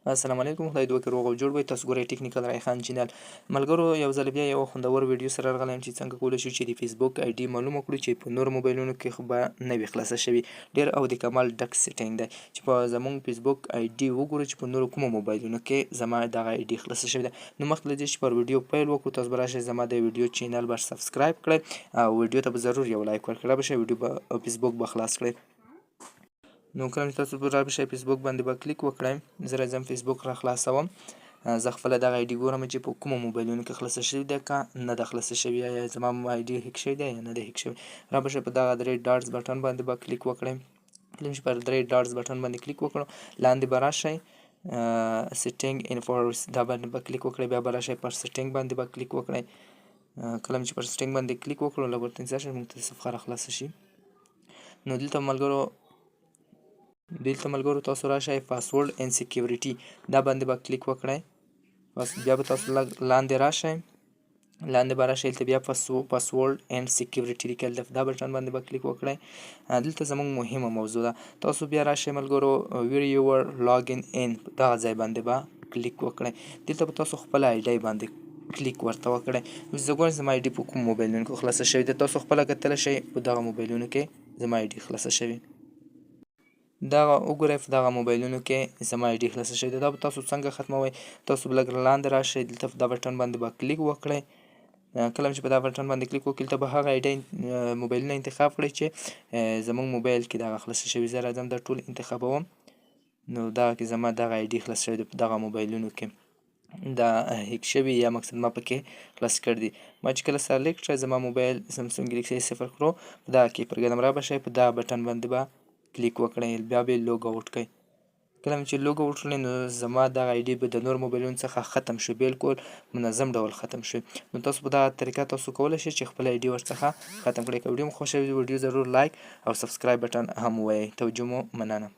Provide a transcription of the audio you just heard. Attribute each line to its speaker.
Speaker 1: السلام علیکم، خدای دې وکړي روغ او جوړ وي. تاسو ګورئ ټیکنیکل ریحان چینل. ملګرو، یو ځل بیا یو خوندور ویډیو سره راغلی یم چې څنګه کولی شو چې د فیسبوک آی ډي معلومه کړو چې په نورو موبایلونو کې خو به نه وي خلاصه شوي. ډیر او د کمال ډک سیټینګ دی چې په زمونږ فیسبوک آی ډي وګورو چې په نورو کومو موبایلونو کې زما دغه آی ډي خلاصه شوې ده. نو مخکې له دې چې پر ویډیو پیل وکړو، تاسو به راشئ، زما د ویډیو چینل به سبسکرایب کړئ او ویډیو ته به ضرور یو لایک ورکړئ. را به شئ، ویډیو به فیسبوک به خلاص کړئ. نو کله چې تاسو را شئ، فیسبوک باندې به کلیک وکړئ. زه راځم، فیسبوک را خلاصوم. زه خپله دغه آی ډي ګورم چې په کومو موبایلونو کې خلاصه شوې ده که نه ده خلاصه شوې، یا زما آی ډي هیک شوې ده یا نه ده هیک شوې. را به شئ، په دغه درې ډاټس بټن باندې به کلیک وکړئ. کله چې پر درې ډاټس بټن باندې کلیک وکړو، لاندې به راشئ، سیټینګ اینډ پرایویسي، دا باندې به کلیک وکړئ. بیا به راشئ، پر سیټینګ باندې به کلیک وکړئ. کله چې پر سیټینګ باندې کلیک وکړو، لږ ورته انتظار شئ، موږ ته صفحه را خلاصه شي. نو دلته ملګرو تاسو راشئ، password and security، دا باندې به کلیک وکړئ. بس بیا به تاسو لږ لاندې راشئ، لاندې به راشئ، دلته بیا password and security لیکل ده، دا بټن باندې به کلیک وکړئ. دلته زموږ مهمه موضوع ده. تاسو بیا راشئ ملګرو، verify your login in، دغه ځای باندې به کلیک وکړئ. دلته به تاسو خپل آی ډي باندې کلیک ورته وکړئ. زه ګورم زما آی ډي په کوم موبایلونو کې خلاصه شوې ده. تاسو خپله کتلی شئ، په دغه موبایلونو کې زما آی ډي خلاصه شوې. دغه وګورئ، په دغه موبایلونو کې زما آی ډي خلاصه شوې ده. دا به تاسو څنګه ختموئ؟ تاسو به لږ لاندې راشئ، دلته په دا بټن باندې به کلیک وکړئ. کله چې په دا بټن باندې کلیک وکړئ، دلته به هغه آی ډي موبایلونه انتخاب کړئ چې زموږ موبایل کې دغه خلاصه شوي. زه راځم، دا ټول انتخابوم. نو دغه کې زما دغه آی ډي خلاصه شوې ده. په دغه موبایلونو کې دا هیک شوي یا مقصد ما پکې خلاص کړ دي. ما چې کله سلیکټ کړ، زما موبایل سامسونګ ګلیکسي 0 کړو، په دغه کې پرګنم. را به شئ، په دغه بټن باندې به کلیک وکړئ، بیا به log out کړئ. کله چې log out کړئ، نو زما دغه آی ډي به د نور موبایلونو څخه ختم شو، بالکل منظم ډول ختم شو. نو تاسو په دغه طریقه تاسو کولی شئ چې خپل آی ډي ورڅخه ختم کړئ. که ویډیو مو خوښه وي، ویډیو ضرور لایک او سبسکرایب بټن هم ووایئ. توجه مو مننه.